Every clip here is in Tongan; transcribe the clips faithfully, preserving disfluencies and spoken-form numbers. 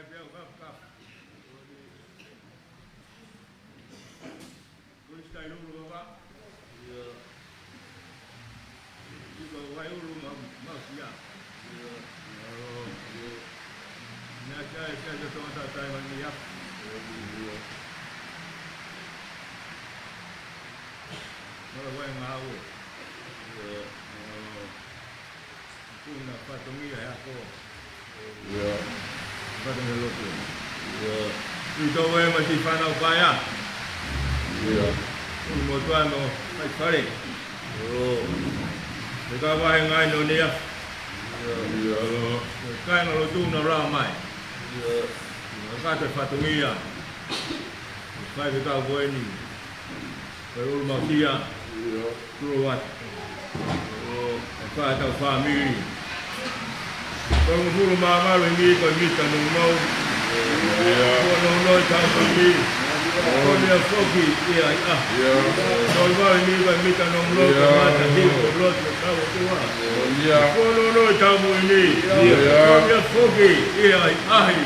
Pea u kaka. Ko e stai lulu kaka. Ia. Ika wai ulu ma, ma sia. Ia. Ia. Ia. Ia, sia, sia, sia, tonga tatai ma ni ia. Ia. Mala wai ngāue. Ia. Ia. Kuna fatongia he ako. Ia. Fatongia lotu. Ia. Ito we ma si fana upaya. Ia. Ulu mo tua no kai fale. Ia. Te ka wahe ngai no nia. Ia. Ia. Kai na lotu na rā mai. Ia. Ia, ka te fatongia. Kai te ka koeni. Ko e ʻulumakia. Ia. Tuluat. Ko e fātau fāmili. Ko e ngufulu mā malu ʻi mi ko e mita nounou. Ia. Ko nounou i tau ʻi mi. Ko nia foki ia ʻi ʻahi. Ia. Ko e malu ʻi mi ko e mita nounou ko e mata hiu ko e lotu ko e tau ʻOtua. Ia. Ko nounou i tau ʻi mi. Ia. Ko nia foki ia ʻi ʻahi.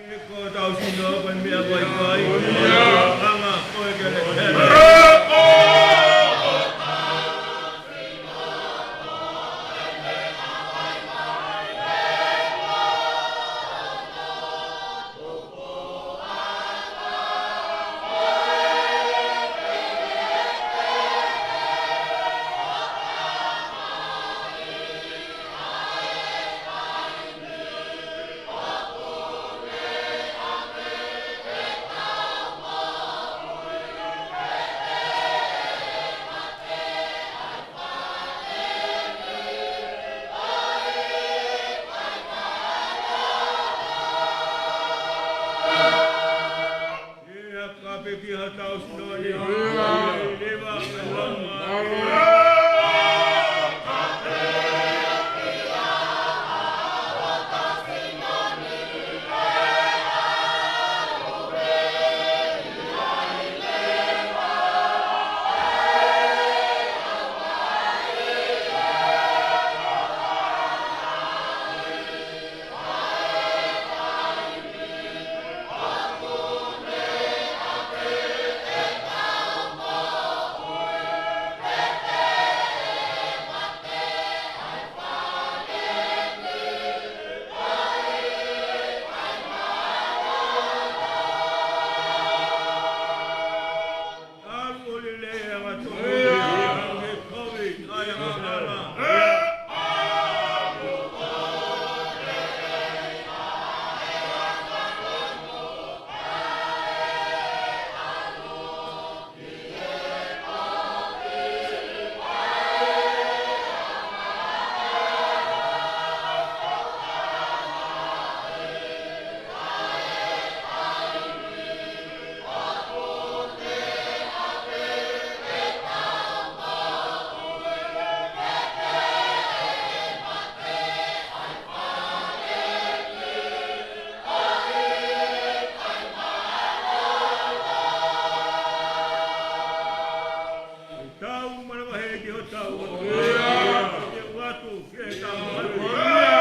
He ko tau sino ko e meʻa ko e kai. Ia. Anga ko e kele. Ia, ka peki ha tau sino ni. Ia. Ia, ia, ia. Tau manavahē ki hotau ʻOtua. Ia. Ke ʻoatu ke tau manavahē.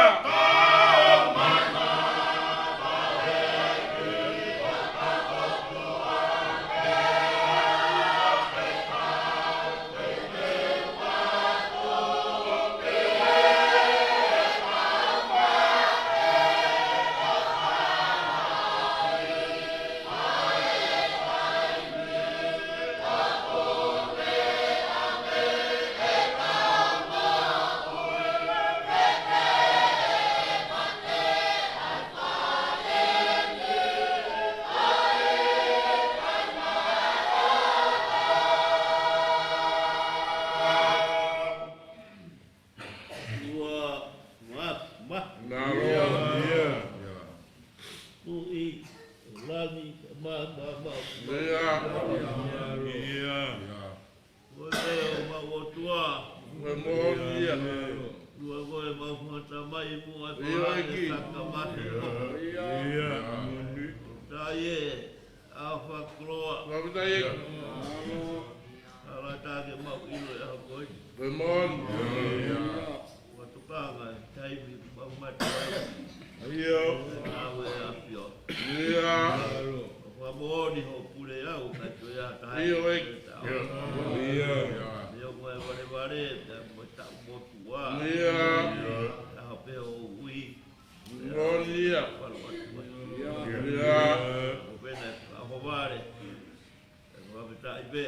Ko e moʻoni ia. Ua ko e mau fakatamai muʻa e ʻEiki. Saka mate. Ia. Taie, ʻa fakoloa. Fakafetaʻi ʻEiki. Ala tā ke mau ʻilo e ʻaho ko eni. Ko e moʻoni. Ua tokanga e taimi mau mate ai. Ia. Au e afio. Ia. Fakamoʻoni ho pule au, ka ko ia taha. Ia, ʻEiki. Ia. Ia, ko e valevale, pea mo e taʻu motuʻa. Ia. ʻAho pē ʻo ui. Moʻoni ia. Ia. ʻO pehē ʻaho vale. Fakafetaʻi pē.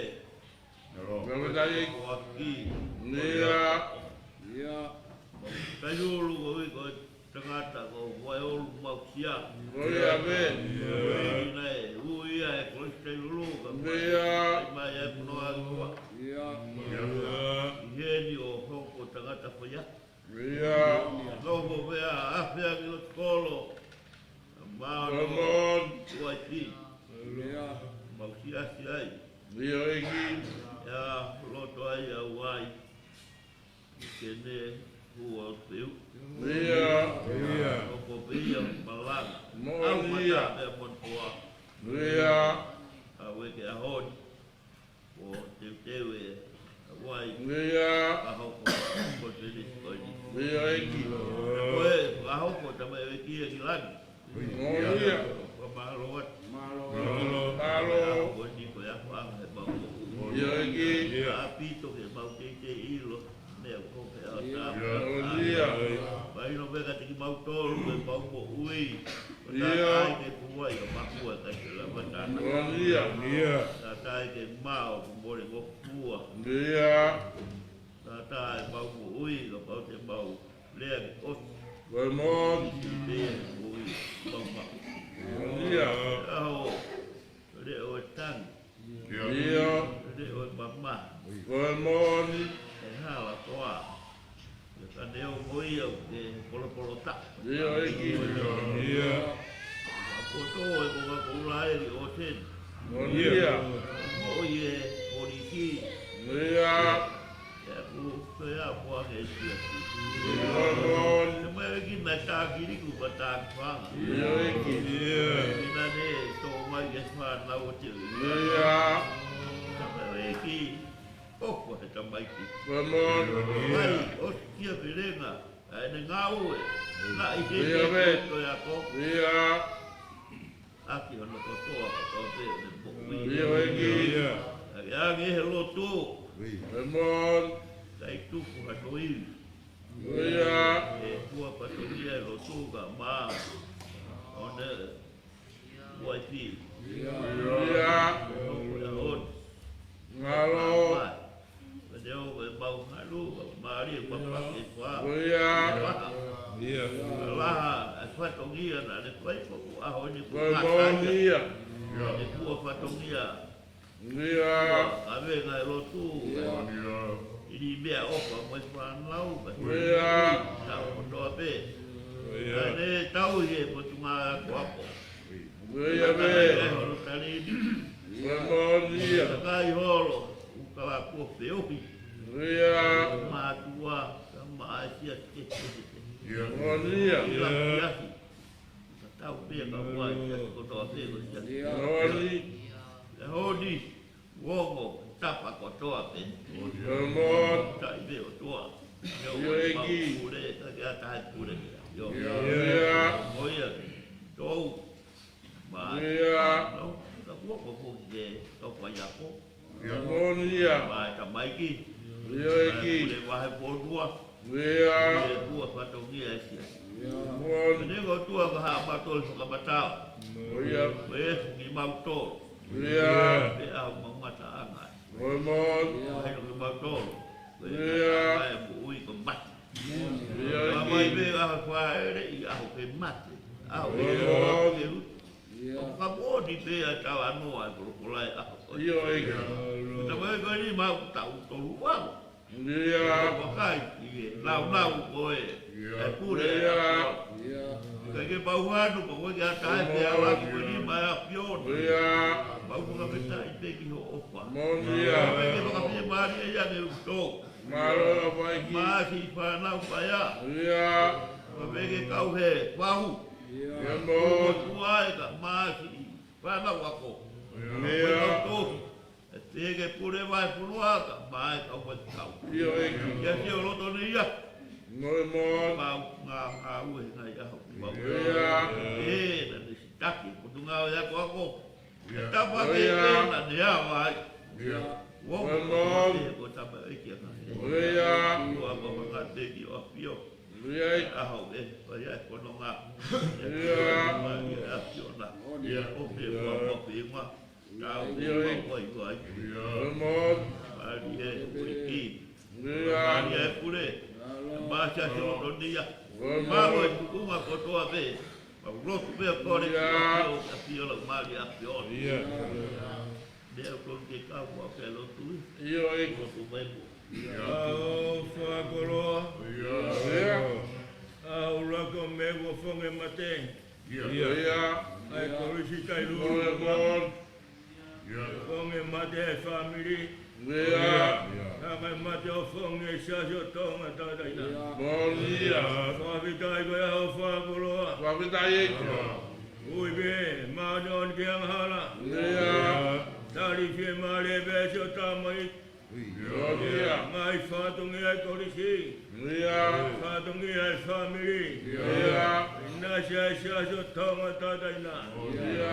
Fakafetaʻi. ʻOaki. Ia. Ia. Kai ulu ko e ui ko e tangata ko Vaeolu Mausia. Ko ia pē. Ko ia naʻe ui ia ʻe Kolisi Tailulu ka mai. Ia. Mai e punoa ki kua. Ia. ʻI heni ʻo hoko tangata ko ia. Ia. Nofo pea afe ange ʻi loto kolo. Mano. Mano. Uaiti. Ia. Mau siasi ai. Ia, ʻEiki. Ia, loto ai au ai. Ke ne hua peu. Ia. Ia. ʻO ko pē ia malanga. Moʻoni ia. Au mata pea mon koa. Ia. Au e ke ahoni. ʻO teuteu e Hawaii. Ia. Ka hoko ko te lisi ko eni. Ia, ʻEiki. Ko e, ka hoko tama e ʻEiki e ki langi. Ia. Ka mālō atu. Mālō. Mālō. Ko eni ko e afa he mau. Ia, ʻEiki. Ia. ʻApito ke mau teitei ʻilo. Meʻa ko pē au tā. Ia. Ia. Mai no pē ka te ki mau tolu, e mau moʻui. Ia. Tātai ke kuai ka makua ka te la matana. Ia. Ia. Tātai ke mao ko mole ngofua. Ia. Tātai mau moʻui ka pau te mau lea ke ʻosi. Ko e moʻoni. Te moʻui mau mau. Ia. ʻAho. Leʻo e tangi. Ia. Ia. Leʻo e mama. Ko e moʻoni. E hala koa. Ia ka ne o mo ia ke polopolo ta. Ia, ʻEiki. Ia. Ka koto e ko ka ko ula e li o ten. Moʻoni ia. Mo ia polisi. Ia. Ia ku pea ko ange sia. Ia, moʻoni. Te mai ki na ta kiri ku pa ta fanga. Ia, ʻEiki. Ia. Ina ne to mai ke fana o te. Ia. Tamaiki. ʻOku he tamaiki. Ia, moʻoni. Mai, ʻosi kia pelenga. ʻA ʻene ngāue. Naʻe ʻi he ia, ko e ako. Ia. ʻAki hono kotoa, kotoa pē, ʻene moʻui. Ia, ʻEiki. Ia. ʻAki ange he lotu. Ia, moʻoni. Kai tuku ha toi. Ia. ʻE kua patokia e lotu ka mā. ʻOne. Uaifi. Ia. Ia. Ia, ʻOne. Ngalo. Mate o e mau ngalo, mali e papa ke fua. Ia. Ia. Laha, e fatongia naʻa ne fai ko ku ʻaho ni ku. Ia, moʻoni ia. E kua fatongia. Ia. Ka venga e lotu. Ia. ʻIni meʻaʻofa mo e fānau. Ia. Tau kotoa pē. Ia. Ka ne tau ʻi he Potungāue Ako. Ia, pē. Ia, hono taleni. Ia, moʻoni ia. Ka kai holo, ʻuka la ko feohi. Ia. Mātuʻa, ka maʻasia ke. Ia. Moʻoni ia. Ia. Ia. Ka tau pē ka ua ia kotoa pē ko ia. Ia. Moʻoni. Ia honi, uongo, tapa kotoa pē. Ia, moʻoni. Taʻi pē ʻOtua. Ia, ʻEiki. Pule, ka ke ata hai pule. Ia. Ia. Mo ia. Tou. Ma. Ia. No, ka ua ko ko ke, ka ua ia ko. Ia, moʻoni ia. Ma e tamaiki. Ia, ʻEiki. Pule vahe ponua. Ia. Ia, ua fatongia e sia. Ia. Moʻoni. Ne ko tua ka ha matoli fakamatau. Ia. Ko e ki mau tolu. Ia. Pe au mau mata anga. Ia, moʻoni. Ia. Ko e ki mau tolu. Ia. Ko e moʻui ko mate. Ia, ʻEiki. Mai pē ʻaho faele ʻi ʻaho ke mate. ʻAho ke, ia, ke utu. Ia. ʻO ka moʻoni pē ʻa e talanoa e kolokolae ʻaho ko ia. Ia, ʻEiki. Ko tamaiki ko eni mau taʻu tolu valu. Ia. Ko vakai, ʻi he naunau ko e. Ia. E pule. Ia. Ia. Ka ke pau anu, ko koe ke ata ai pē ʻa laki ko eni mai ʻa Fiona. Ia. Mau fakafetaʻi pē ki ho ʻofa. Moʻoni ia. Ka ke fakafiemālie ia ke utou. Mālō, Vaiki. Maʻa siʻi fānau paea. ʻIo. Pea pehē ke kau he fahu. ʻIo. Mālō. Ko e tuʻa ē ka maʻa siʻi fānau ako. ʻIo. Ko e kau tohi. ʻE pehē ke pule vahefonua ka maʻa e kau faifekau. ʻIo, ʻEiki. Ke ʻasi ʻo loto ni ia. Mālō, mālō. Pau ngā ngāue ngaahi ʻaho. ʻIo. ʻE, naʻa ne sitaki, potungāue akoako. ʻIo. ʻE tapa ke ʻIo. ʻEna ne ava ai. ʻIo. Uo, Mālō, mālō. Ko e tapa ʻEiki ana. ʻIo. Uo, ʻa ko manga teki ʻo ʻafio. ʻIo. ʻAho ē, ʻo ia e kononga. ʻIo. Mālie ʻAfiona. ʻIo. ʻO pē ʻIo. Ua, ʻo pē ua. Tau ʻIo. Ua, ua, ua. ʻIo. Mālō. Mālie ʻEiki. ʻIo. Mālie e pule. Mālō. Mālō e tuʻunga kotoa pē. Mau lotu pē ʻo kole ʻIo. Ki he ʻAfio, ʻAfio lau mālie ʻAfiona. ʻIo. Meʻa ʻoku ou ke kau ʻo ke lotu. ʻIo, ʻEiki. Lotu mai mo. ʻIo. ʻA e fakakoloa. ʻIo. ʻA e ʻuluaki ʻo e meʻa kuo fongi e mate. ʻIo. ʻIo. ʻA e Kolisi Tailulu. ʻIo. ʻIo. Fongi e mate e fāmili. ʻIo. Ka ko e mate ʻo fongi e Siasi ʻo Tonga Taʻetaʻeina. Mālō. Fakafetaʻi ko e ʻaho fakakoloa. Fakafetaʻi ʻEiki. Ui pē, māʻoniʻoni ki he angahala. ʻIo. Tali fiemālie pē siʻo tamaiki. ʻIo. Ngaahi fatongia e kolisi. ʻIo. Fatongia e fāmili. ʻIo. ʻInasi ai e Siasi ʻo Tonga Taʻetaʻeina. ʻIo.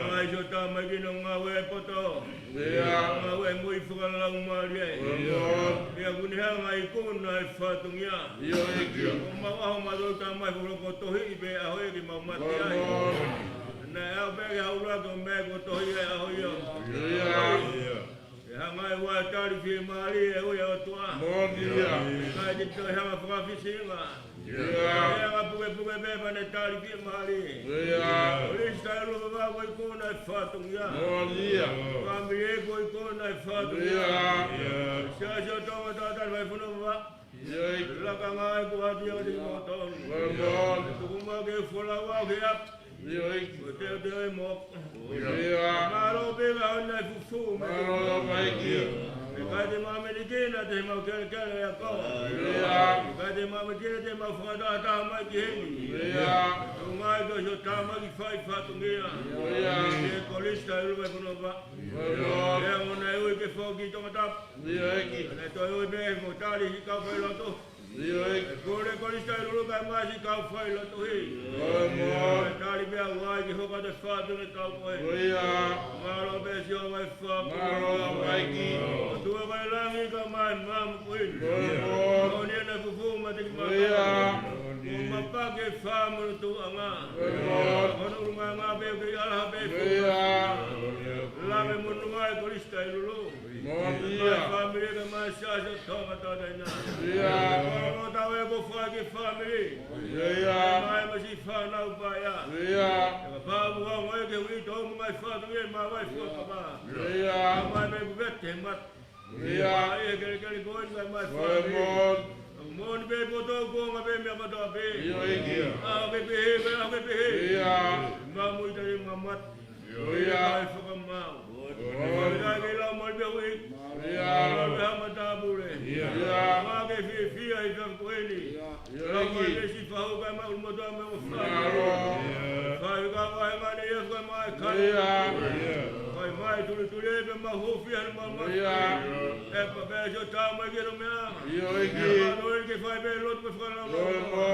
Ngaahi siʻo tamaiki ʻoku ngāue he poto. ʻIo. Ngāue mo e fakalaumālie. ʻIo. Pea ʻoku ne hanga ʻo ikuna e fatongia. ʻIo, ʻEiki. ʻO mau ʻaho mātuʻa mai fuoloa tohiʻi pē ʻaho ʻEiki mau mate ai. ʻIo. Naʻe ʻalu pē ke haula ko me ko tohi e ʻaho ia. ʻIo. ʻE hanga ʻe ua tali fiemālie ʻe ui ʻa e ʻOtua. Mālō. ʻIkai te toe hanga fakafisinga. ʻIo. ʻE hanga pukepuke pē pea ne tali fiemālie. ʻIo. Kolisi Tailulu ko e ikuna e fatongia. Mālō. Fāmili ko e ikuna e fatongia. ʻIo. Siasi ʻo Tonga Taʻetaʻeina Vahefonua. ʻIo. Lakanga ʻa e kuati ʻo te kimoutolu. Mālō. Tuku muʻa ke folau au ki he ʻapi. ʻIo, ʻEiki. Ko e teuteu e moko. ʻIo. Mālō pē ka ʻoua naʻa fufū mai. Mālō, ʻEiki. ʻIkai te mau ʻamanekina te mau kelekele ʻa e ako. ʻIo. ʻIkai te mau ʻamanekina te mau fakatahataha mai ki heni. ʻIo. Tuʻunga ʻi ko siʻo tamaiki fai fatongia. ʻIo. ʻE Kolisi Tailulu Vahefonua. ʻIo. ʻE ʻoua naʻa ui ke foki Tongatapu. ʻIo, ʻEiki. Naʻe toe ui pē mo tali siʻi kau failotu. ʻIo, ʻEiki. ʻE pule Kolisi Tailulu kae ʻumaʻā siʻi kau failotu. ʻIo, mo. Tali pē ʻa e ʻEiki hoko atu e fatongia ʻo e taʻu ko ē. ʻIo. Mālō pē Sihova e fakapuleʻanga. Mālō, ʻEiki. ʻOtua ʻo e langi kae ʻumaʻā e maama ko eni. ʻIo, mo. ʻOua naʻa fufū mate kimautolu. ʻIo. ʻO mapaki e fāmili tuʻuʻanga. ʻIo. ʻOku ne ʻulungaanga pē ʻoku kei ʻalaha pē. ʻIo. Lave monū ai Kolisi Tailulu. Mālō. Fāmili kae ʻumaʻā e Siasi ʻo Tonga Taʻetaʻeina. ʻIo. Ko e tau e ko fai ki he fāmili. ʻIo. Mai mo siʻi fānau paea. ʻIo. Ka pau mo au mai ke ui tau mo mai fatongia mo e fuakava. ʻIo. Mai mo e vete mat. ʻIo. Mai e kelekele ko eni mai mo e fāmili. Mālō. Moʻoni pē poto ko e ngaahi pē meʻa kotoa pē. ʻIo, ʻEiki. ʻAho ke pehē, ʻaho ke pehē. ʻIo. Maʻu ʻi he tali mamat. ʻIo. ʻIo, ʻai fakamau. ʻIo. Fakafetaʻi ki he Laumālie ʻo e ʻEiki. ʻIo. Laumālie ʻo e matāpule. ʻIo. Maʻa ke fiefia ʻi he ʻaho ko eni. ʻIo. ʻIo, ʻEiki. Laumālie siʻi fahu kae ʻumaʻā ʻulumotuʻa mo e ʻofefine. ʻIo. Faifekau ʻa e ngaahi ʻeiki kae ʻumaʻā e kau. ʻIo. Kae ʻumaʻā e tulituli ʻe pea mau hūfia he maama. ʻIo. ʻE pea pehē siʻo tamaiki no mea. ʻIo, ʻEiki. ʻE pea no ʻEiki fai pē lotu pē fakalao. ʻIo, mo.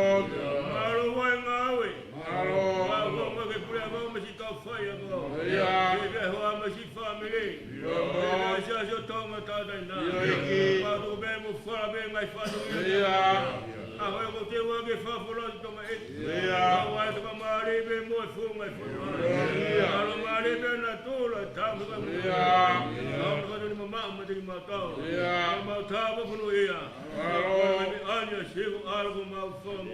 Mālō ʻa e ngāue. Mālō. Mālō mo e pule ʻa e maama siʻi kau faiako. ʻIo. ʻE ke hoa mo siʻi fāmili. ʻIo, mo. ʻE Siasi ʻo Tonga Taʻetaʻeina. ʻIo, ʻEiki. Mātuʻa pē mo fala pē ngaahi fatongia. ʻIo. ʻAho ē ko e teua ke fafolo ʻi Tonga ē. ʻIo. ʻAho ē toka mālie pē mo e funga e fonua. ʻIo. Alo mālie pē na tula tamu ka mo. ʻIo. ʻAho ē ko e tuli mamaʻo mate kimautolu. ʻIo. Mau tāpuakiʻi ia. Mālō. Ani a siku alo ko mau fom.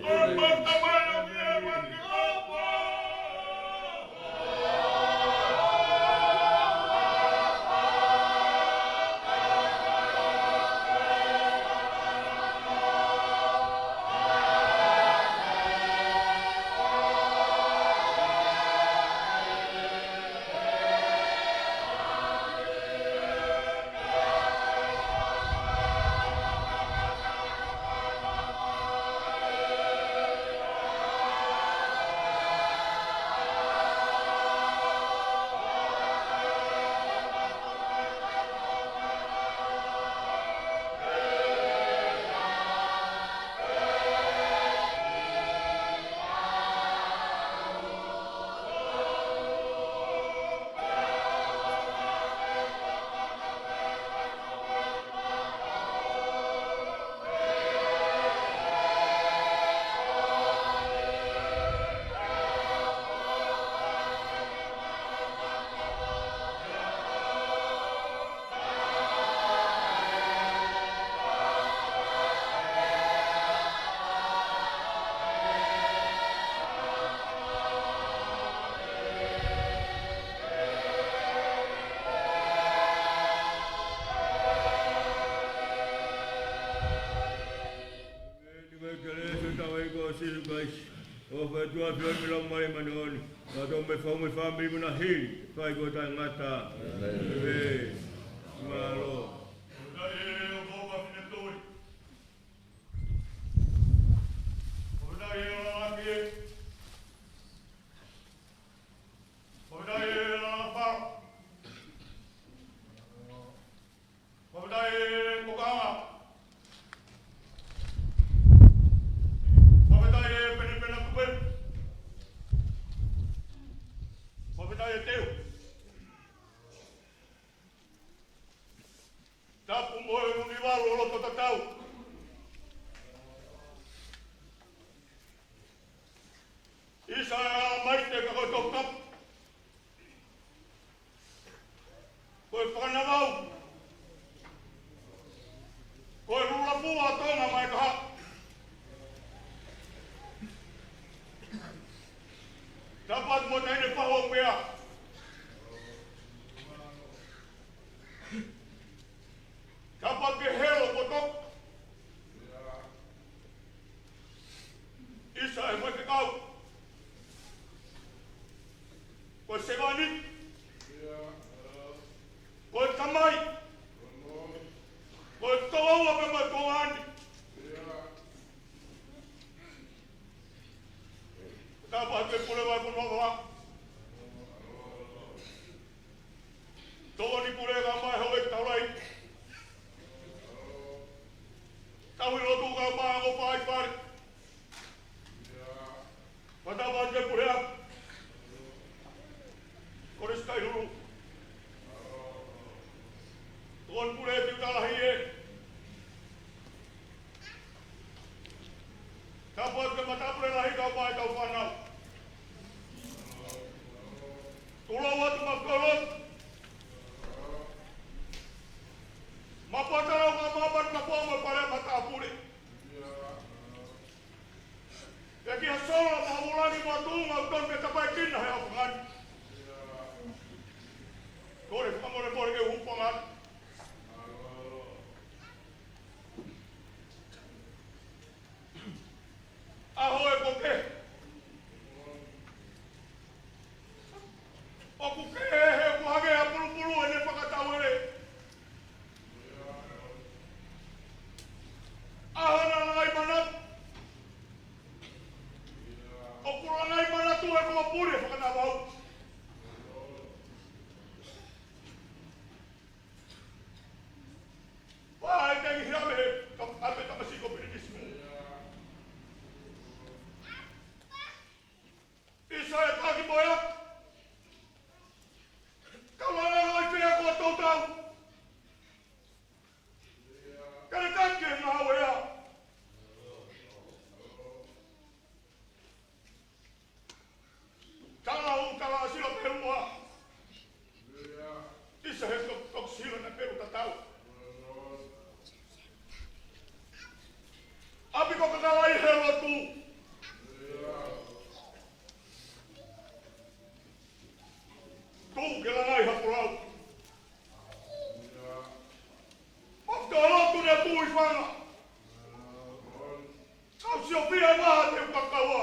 Ni me kele se tau e ko Sīsū Kalaisi. ʻOfa ʻa e ʻOtua, ʻafio ʻi he Laumālie Māʻoniʻoni. Ka tau me fau mo e fāmili mo na hili. Fai ko taʻengata. ʻĒmeni. Mālō. Fakafetaʻi e Tokaʻanga. Fakafetaʻi e Penepene Tupe. Fakafetaʻi e Teu. Tapu mo e ʻUnivalu ʻo loto tatau. ʻIsa e ala mai te ka ko e Toputapu. Ko e Fakanavau. Ko e Lulafua ʻo Tonga mo e Kahaʻu. Tapu atu mo Taʻahine Fahu ʻo Meʻa. Tapu atu ki he Helo ʻo Toka. ʻIsa e Faifekau. Ko e Sevāniti. Ko e Tamai. Ko e Tokoua pea mo e Tuongaʻane. Tapu atu ki he Pule Vahefonua Vavaʻu. Tokoni Pule kae ʻumaʻā e Houʻeiki Taulaʻeiki. Tauhi lotu kae ʻumaʻā e ongo fāifale. Fakatapu atu ki he Puleako. Kolisi Kailulu. Tokoni Pule Tiuta Lahi ē. Tapu atu ki he Matāpule Lahi kae ʻumaʻā ʻetau fānau. Tulou atu Makaulotu. Mapuatalau kae ʻumaʻā Manukapua mo e Pale Matāpule. Pea ki he sola mo e vūlangi mo e tuʻunga ʻoku tonu ke tapaekina he ʻaho ni. Kole fakamolemole ke u hūfanga atu. ʻAho e ko ke. ʻOku kehe he ʻoku hangē ha pulupulu ʻene fakatauele. ʻAho naʻa langai manatu. ʻOku langai manatu e kau pule Fakanavau. Pea ʻe tengi hia mei he kam-, ʻa e tamasiʻi ko Pilinisi Mū. ʻIsa e taki mo e aka. Kau langai ʻo e pea ko Toutau. Ka ne taki e ngāue ʻa. Tala ʻo tala sila pelu ʻa. ʻIsa he tok-, tok sila na pelu tatau. ʻApi ko Kakalai he lotu. Tuku ke langai ha folau. Mafuta lotu ne pui fanga. Kau siopia e maha te u kakaua.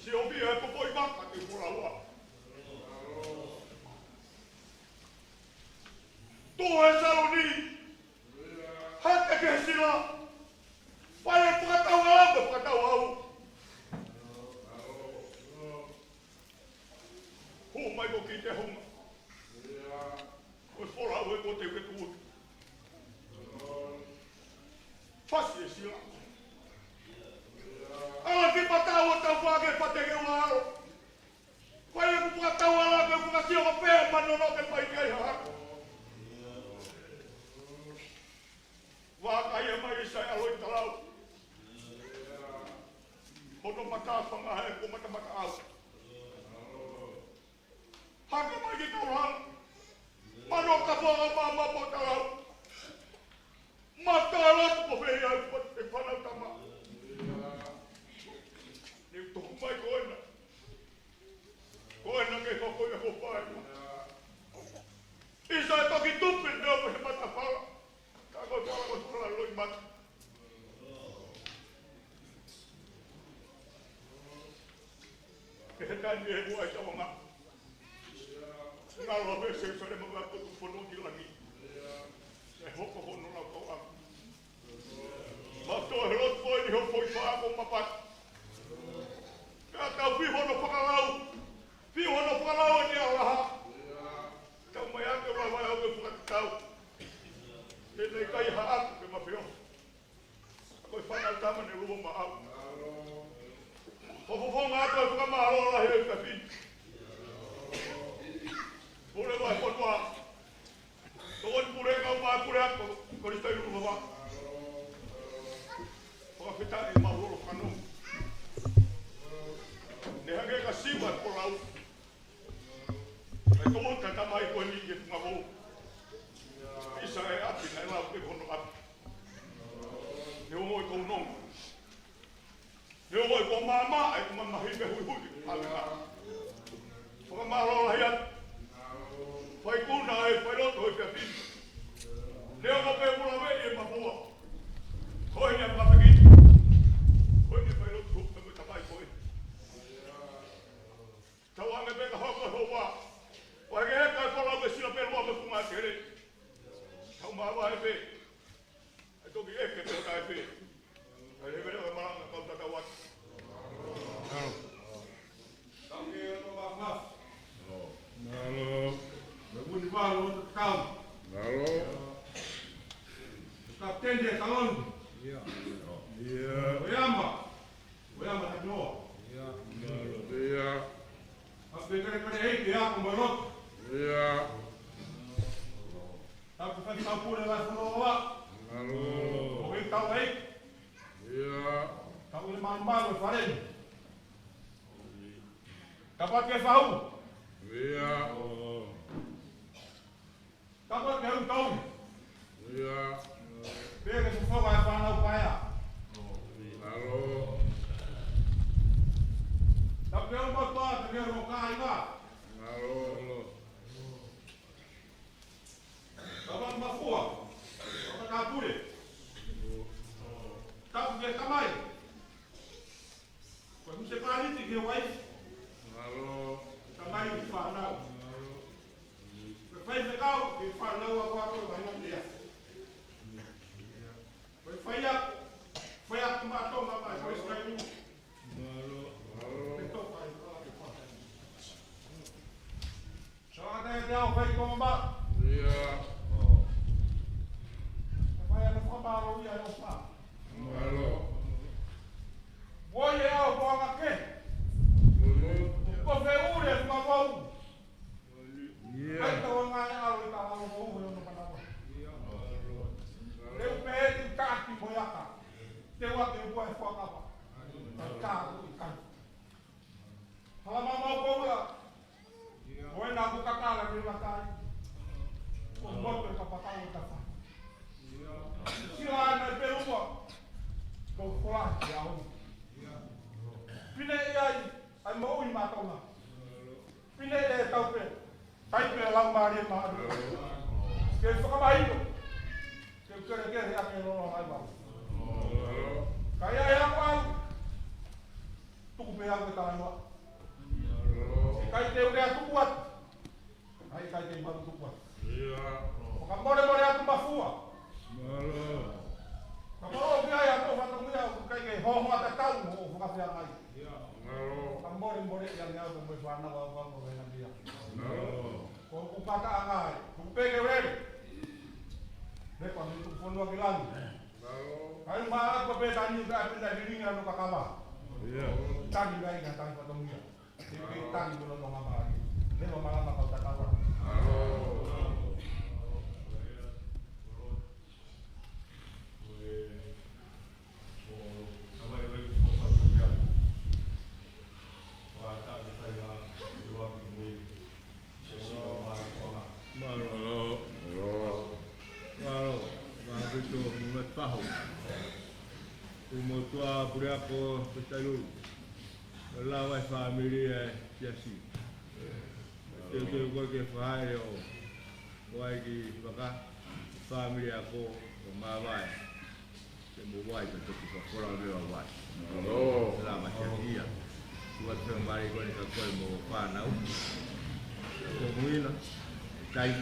Siopia e popo i maka te u kolaua. Tuʻu he saloni. Hake ke sila. Fai e fakatau ʻa lau ke fakatau au. Hū mai ko ki te hunga. Ko e folau e ko te ke tuʻu. Fasi e sila. Ala ki patau o tau fake pate ke ualo. Ko e ku fakatau ala ke fakasio ka pea manono ke fai ki ai ha. Vaka ia mai ʻIsa e ʻAlo ʻi Talau. Hono mata fanga he ko matamata au. Hake mai ki Taulanga. Mano ka fanga mama mo Talau. Mata lotu ko fei au ko te fanau tama. Ni toku mai ko ena. Ko ena ke hoko ia ko fai. ʻIsa e toki tupe ne o he mata Tani e ua e tauanga. Ngalo ave Selusalema mo e potu fonua ki langi. ʻE hoko hono laukau ʻaku. Mau toe he lotu ko eni ho foʻi fā ko mapata. Pea tau fiu hono fakalau. Fiu hono fakalau eni ʻa laha. Tau mai ake ua vai au ke fakatatau. He naʻe ʻikai haʻaku ke mafeo. Ko e fānau tama ne lua maʻau. Ko fofonga atu e fakamālō lahi e kafini. Pule ua e fonua. Ko e pule ngau mā pule ako, ko e tai lua maʻau. Fakafetaʻi e mālōlō fānau. Ne hangē ka siva ko lau. Kae tomuʻa ka tamai ko eni ke funga vou. ʻIsa e ʻapi, naʻe lau ke hono ʻapi. Ne ongo e kou nonga. Ne ongo e kou māmā, e kou mamahi pe huihui, ʻave ka. Fakamālō lahi atu. Fai kuna e fai loto e fiafini. Ne ongo pe mula ve e mafua. Ko eni a mafaki. Ko eni fai loto, ko e tamai ko eni. Tau ange pē ka hoko e houa. Ko e heka e kola ʻo e sila pē lua mo e funga tele. Tau māvae pē. ʻE toki ʻeke pē ʻo tae pē. ʻE he vele ʻo e malanga kau tatau atu. Tau ke ono mamafu. Mālō. Me uni valo o te kau. Mālō. Kapiteni e taloni. ʻIo. ʻIo. ʻOiama. ʻOiama Takinoa. ʻIo. ʻIo. ʻA pē kare kare ʻeiki ʻa ko Maloto. ʻIo. Tapu fai tau pule vai fulo wa. Mālō. ʻO e tau ʻeiki. ʻIo. Tau le malu malu e fale ni. Tapu ke fau. ʻIo. Tapu ke au tau. ʻIo. Pea ke fofonga e fānau paea. Mālō. Tapu ke au matoa, tapu ke au kāinga. Mālō. Tapu mafua. Tapu kapule. Tapu ke tamai. Ko e munisipaliti ke wai. Mālō. Tamai fānau. Mālō. Ko e faifekau ke fānau a kua ko e vaina lea. Ko e faiako, faiako mātou ma mai, ko e sikainu. Mālō. Mālō. Ke toka i kua ke fānau. Sa ata e te au fai koma. ʻIo. Ka fai ana fakamālō ia e ofa. Mālō. Mo e au ko anga ke. Mālō. Ko fe ure ma vau. ʻIo. Ai tau anga e alo i ka alo ko ue ono kanava. ʻIo. Leu pe e ki taki mo e aka. Te ua ke ua e fuakava. Ka ui kai. Hala mamau ko ula. Ko e na ku kakala ni matai. Ko moto e kapakau e kafa. Sila ana e pelua. Ko kola ki au. Pine i ai, ai mo ui matonga. Pine e tau pe. Tai pe lau mari ma. Ke fakamahino. Ke kere kere ake lolo ai ma. Kai ai aku au. Tuku pē au ke talanoa. ʻIkai te u lea tuku atu. ʻIkai te u malu tuku atu. ʻIo. Fakamolemole atu mafua. Mālō. Ka moro ki ai atu fatongia ʻoku ʻikai ke hoho ata tau ʻo fakafea mai. ʻIo. Mālō. Fakamolemole ia ne au mo e fānau au au mo e na mia. Mālō. Ko ku pata angai. Ku peke vele. Me pa me ku fonua ki langi. Mālō. Kai ma aku pe tani ka pina lilinga no kakava. ʻIo. Tani ngai na tani fatongia. Ke ke tani kono no ngama ai. Leva malama kau takawa. Mālō. Mālō. Mālō. Mālō. Mālō. Mālō. Kuo motuʻa pule ako pe tailulu. Lava e fāmili e siasi. Teuteu koe ke fai ʻo, ʻo ʻai ki faka, fāmili ako, ʻo māvae. Ke mo vai, ka toki fakakola leva vai. Mālō. Lava siasi ia. Tuʻa te mari ko ni ka kole mo fānau. Ko muina, tai,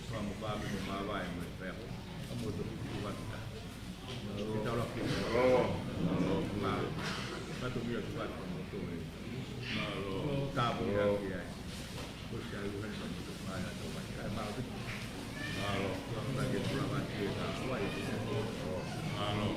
kua mo pā mo māvae mo e pea. Ka mo to tuʻa kita. Kita ula ki. Mālō. Mālō. Ka to mia tuʻa mo to e. Mālō. Tāpuni ʻaki ai. Ko sia ula mo to māia to mai. Mālō. Mālō. Tuʻa mo ke tuʻa mo ke tā. Mālō.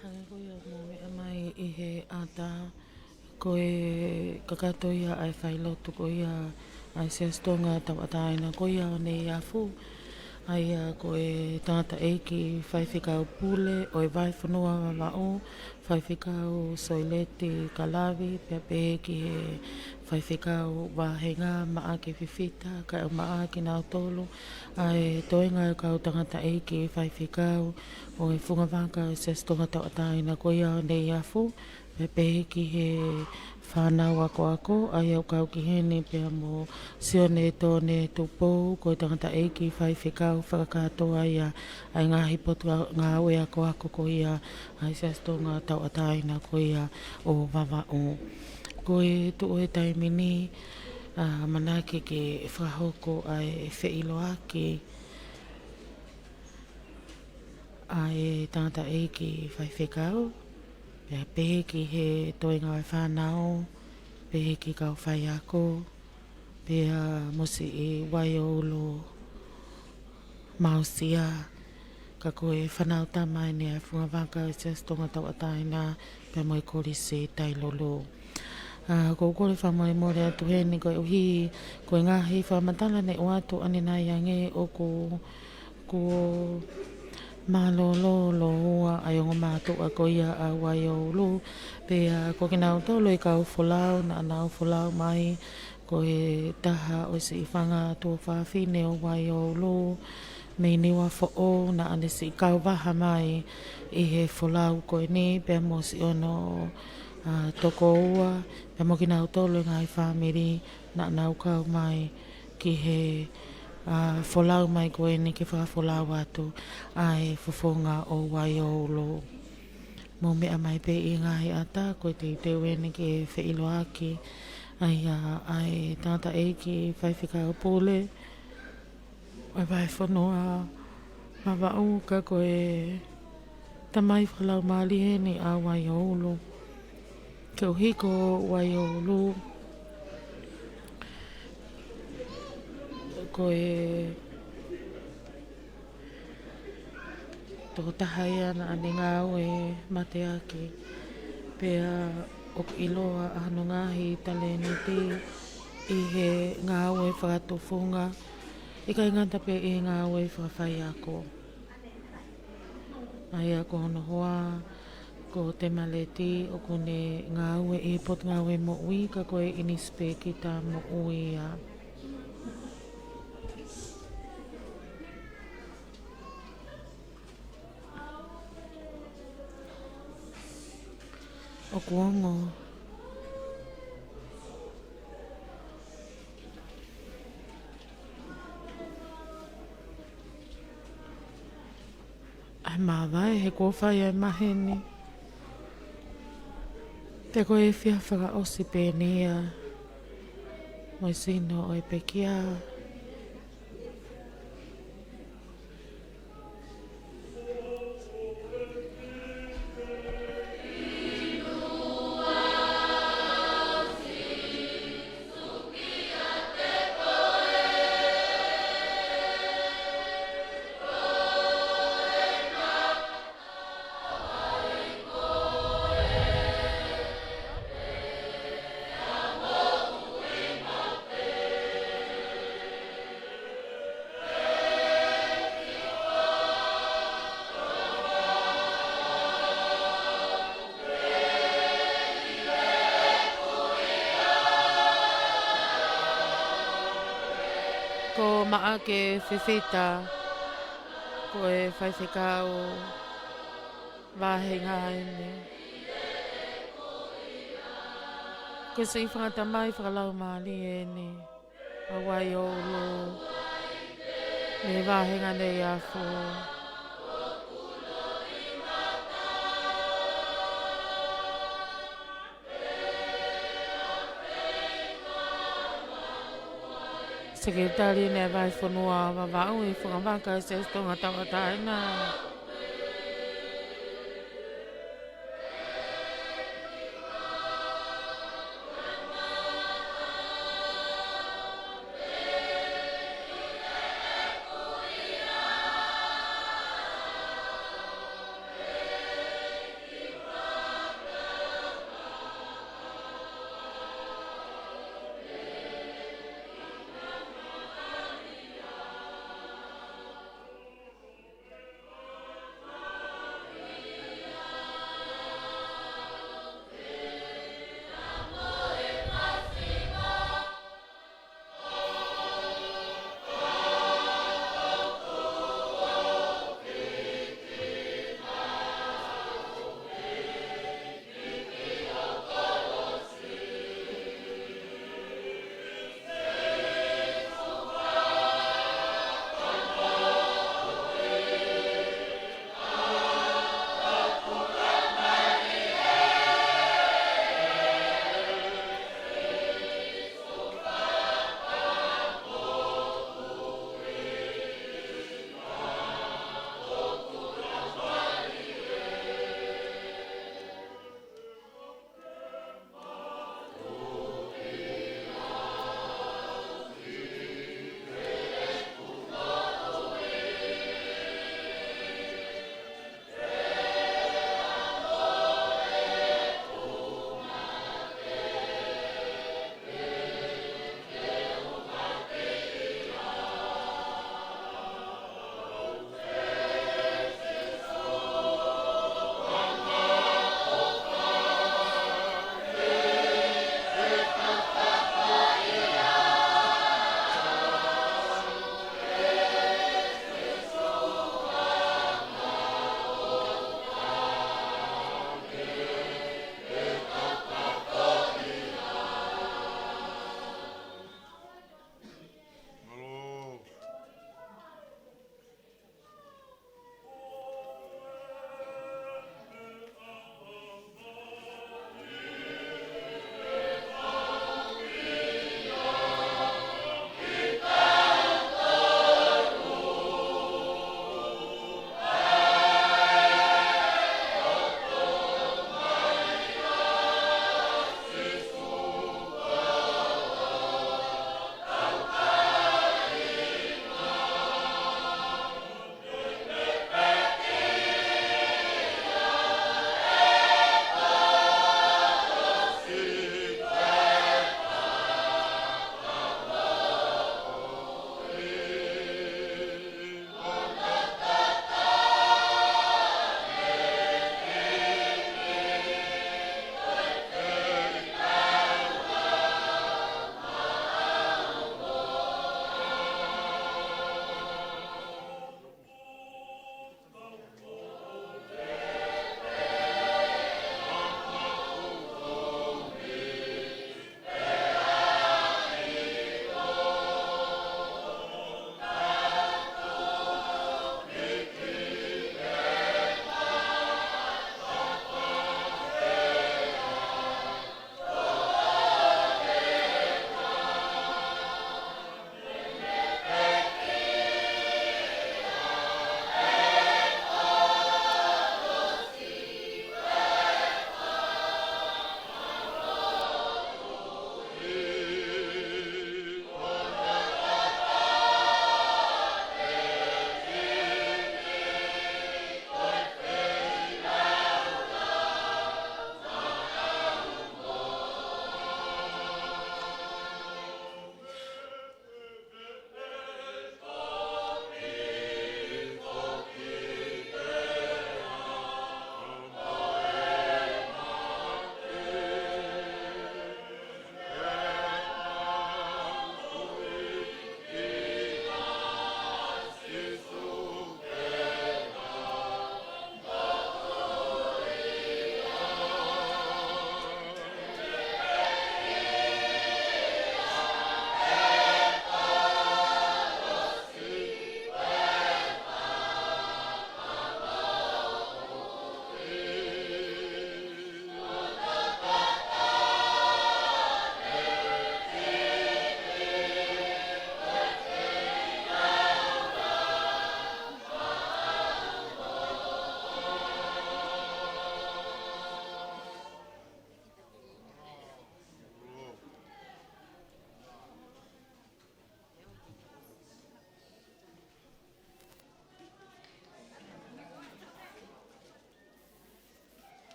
Hangē ko ia ʻoku mou meʻa mai ʻi he ʻata, ko e kakato ia ʻa e failotu ko ia ʻa e Siasi Tonga Tauʻatāina ko ia ʻo Neiafu, ʻa ia ko e tangataʻeiki faifekau pule ʻo e Vahefonua Vavaʻu, Faifekau Soileti Kalavi, pea pehē ki he faifekau vāhenga, Maʻake Fifita, kae ʻumaʻā kinautolu ʻa e toenga ʻo e kau tangataʻeiki faifekau ʻo e fungavaka ʻo e Siasi Tonga Tauʻatāina ko ia ʻo Neiafu, pea pehē ki he fānau akoako, ʻa ia ʻoku kau ki heni pea mo Sione Tone Tupou, ko e tangataʻeiki faifekau fakakātoa ia ʻa e ngaahi potungāue akoako ko ia ʻa e Siasi Tonga Tauʻatāina ko ia ʻo Vavaʻu. Ko e tuʻu ʻo e taimi ni, ʻamanaki ke fakahoko ʻa e feʻiloaki ʻa e tangataʻeiki faifekau, pea pehē ki he toenga ʻo e fānau, pehē ki he kau faiako, pea mo siʻi Waioulu Mausia, ka ko e fānau tama eni ʻa e fungavaka ʻo e Siasi Tonga Tauʻatāina, pea mo e Kolisi Tailulu. ʻA, ʻoku ou kole fakamolemole atu heni koeʻuhi ko e ngaahi fakamatala ne ʻoatu ʻanenai ange ʻoku kuo mālōlō lōua ʻa e ongo mātuʻa ko ia ʻa Waioulu, pea ko kinautolu ʻa e kau folau naʻa nau folau mai, ko e taha ʻo e siʻi fanga tuofāfine ʻo Waioulu mei Niuafoʻou naʻa ne siʻi kau vaha mai ʻi he folau ko eni, pea mo siʻono, ʻa, tokoua, pea mo kinautolu ʻa e ngaahi fāmili naʻa nau kau mai ki he, ʻa, folau mai ko eni ke fakafolau atu ʻa e fofonga ʻo Waioulu. Mou meʻa mai pē ʻi he ngaahi ʻata, ko e teuteu eni ke feʻiloaki ʻa ia ʻa e tangataʻeiki faifekau pule ʻo e Vahefonua Vavaʻu, ka ko e tamai fakalaumālie eni ʻa Waioulu. Koeʻuhi ko Waioulu ko e tokotaha ia naʻa ne ngāue mateaki, pea ʻoku ʻiloa ʻa hono ngaahi talēniti ʻi he ngāue fakatufunga, ʻikai ngata pē ʻi he ngāue fakafaiako. ʻA ia ko hono hoa ko Temaleti, ʻoku ne ngāue ʻi he Potungāue Moʻui, ka ko e ʻinisipēkita moʻui ia. ʻOku ongo ʻa e māvae he kuo fai ʻa e maheni. Pea ko e efiafi fakaʻosi pē eni ia mo e sino ʻo e pekia. Maʻake Fifita, ko e faifekau vāhenga eni. Ko e siʻi fanga tamai fakalaumālie eni ʻa Waioulu mei he vāhenga Neiafu. Sekelitali eni ʻa e Vahefonua Vavaʻu ʻi Fukamaka, Siaosi Tonga Tauʻatāina.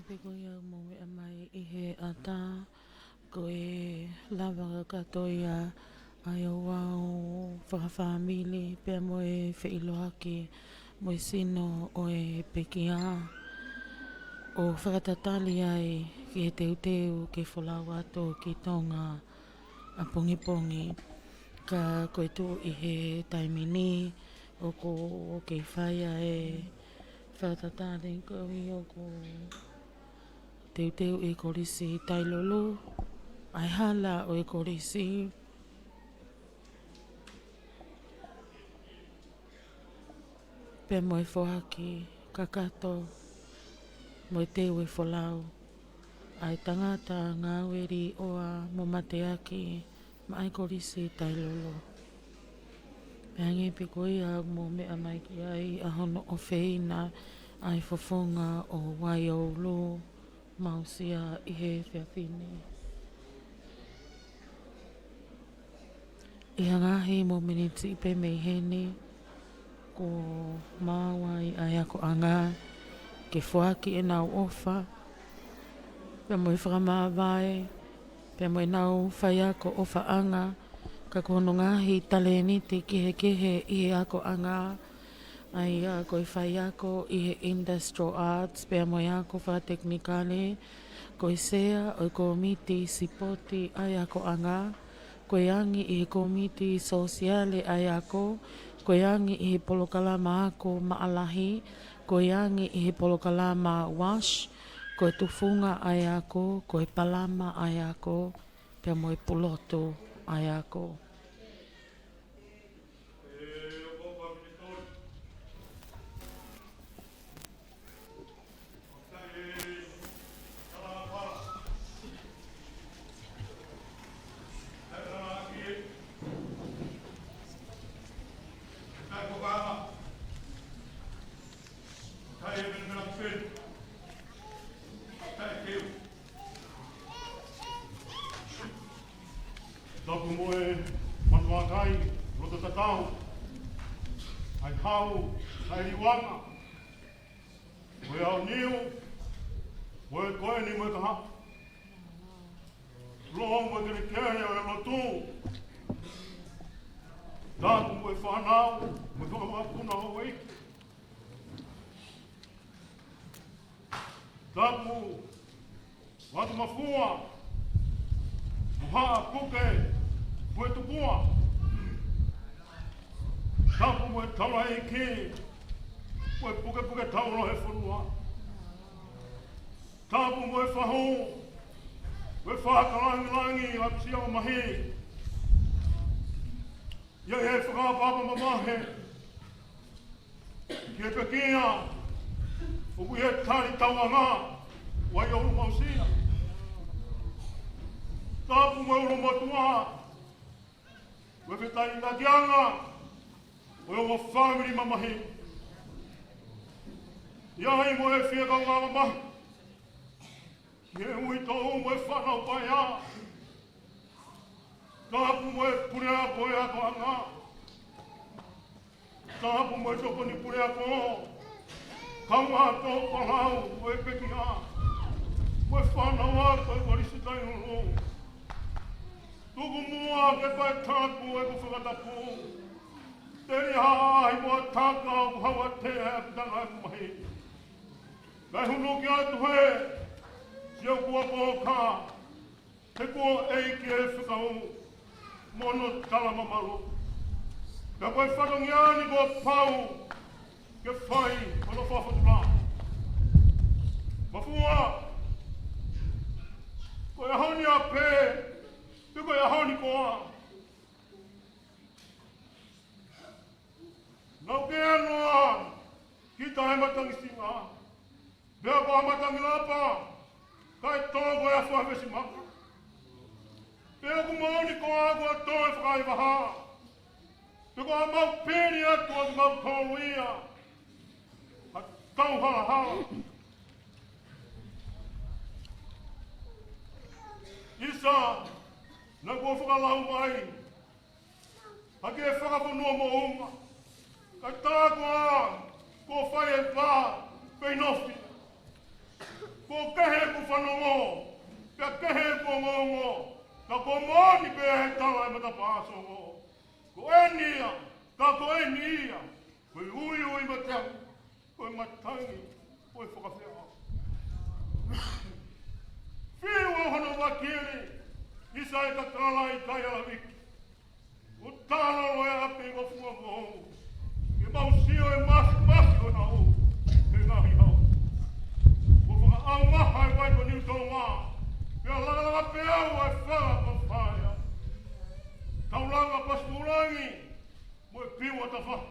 Pea ko ia ʻoku mou meʻa mai ʻi he ʻatā, ko e lava kakato ia ʻa e ouau fakafāmili pea mo e feʻiloaki mo e sino ʻo e pekia, ʻo fakatatali ai ki he teuteu ke folau atu ki Tonga ʻapongipongi. Ka ko e tuʻu ʻi he taimi ni ʻoku kei fai ʻa e fakatatali, ko ia ʻoku teuteu ʻi Kolisi Tailulu, ʻa e hala ʻo e kolisi, pea mo e foaki kakato mo e teu e folau ʻa e tangata ngāue līʻoa mo mateaki maʻa e Kolisi Tailulu. Pea hangē pē ko ia ʻoku mou meʻa mai ki ai, ʻa hono ʻofeina ʻa e fofonga ʻo Waioulu Mausia ʻi he efiafi ni. ʻI ha ngaahi mōmeniti pē mei heni, kuo maau ai ʻa e akoʻanga ke foaki ʻenau ʻofa, pea mo e fakamāvae, pea mo ʻenau faiako ʻofaʻanga, ka ko hono ngaahi talēniti kehekehe ʻi he akoʻanga, ʻa ia ko e faiako ʻi he Industrial Arts, pea mo e ako fakatekinikale, ko e sea ʻo e kōmiti sipoti ʻa e akoʻanga, ko e angi ʻi he kōmiti sōsiale ʻa e ako, ko e angi ʻi he polokalama ako maʻalahi, ko e angi ʻi he polokalama wash, ko e tufunga ʻa e ako, ko e palama ʻa e ako, pea mo e pulotu ʻa e ako. Tapu mo e manuakai, loto tatau, ʻa e hau, ʻa e liuanga, mo e aoniu, mo e koeni, mo e kahaʻu, loho mo e kelekele ʻo e lotu. Tapu mo e fānau, mo e fakamakapuna ʻo e ʻEiki. Tapu mo Haʻa Mafua, mo Haʻa Puke, mo e Tupua. Tapu mo e taulaʻeiki, mo e pukepuke taula ʻo e fonua. Tapu mo e fahu, mo e fakalangilangi ʻo e ʻapisia ʻo Mahi. ʻIa ʻi ai e fakaʻapaʻapa mamahi ki he pekia ʻoku ʻi he tali tauʻanga ʻo Waioulu Mausia. Tapu mo e ʻulumotuʻa, mo e fetaulakiʻanga ʻo e ongo fāmili mamahi. ʻIa ʻi ai mo e fie kaungā mamahi ki he uitou mo e fānau paea. Tapu mo e puleako ʻo e akoʻanga. Tapu mo e tokoni puleako, kaungā tō palau ʻo e pekia, mo e fānau ako ʻo e Kolisi Tailulu. Tuku muʻa ke fai tapu ʻeku fakatapu. Teli haʻahi mo e taka ʻoku hauʻatea ʻa e ʻapitanga ʻeku Mahi. Kae hū ki atu he Siokua Pōka, he kuo ʻEiki e fekau mo hono tala mamalu. Pea ko e fatongia ni kuo pau ke fai hono fafotula. Mafua, ko e ʻaho ni ʻapē, pe ko e ʻaho ni koā? Naʻa ke ʻalu ā ki Taʻehāmatakisinga, pea ko Haʻamatangilapa, kae tō koe ʻa Fuavesimaka. Pea ʻoku moʻoni koā kuo tō e fakaʻaivaha, pe ko ʻemau pili atu ʻa kimautolu ia ha tau halahala. ʻIsa, naʻa kuo fakalau mai ʻa e fakafonua moʻunga, kae tā koā kuo fai e vā pei nofi. Kuo kehe ʻeku fanongo, pea kehe ʻeku ongoongo, ka kuo moʻoni pē ʻa e tala ʻa e matapā songo. Ko eni ia, ka ko eni ia, ko e uiui mateaʻi, ko e matangi, ko e fakafeʻao. Fiu ʻa hono vakili, ʻisa e kakala ʻikai ʻalaviki. Kuo talo loa e ʻapi ʻi Ngofua Mou. Ke mau sio e mafimafi ʻo e hau, he ngaahi hau. Kuo fakaʻaumaha e vai ko Niu Tonga. Pea lakalaka pē au ʻa e fanga ko Faea. Taulanga Pasipūlangi, mo e Piu ʻa Tafahi.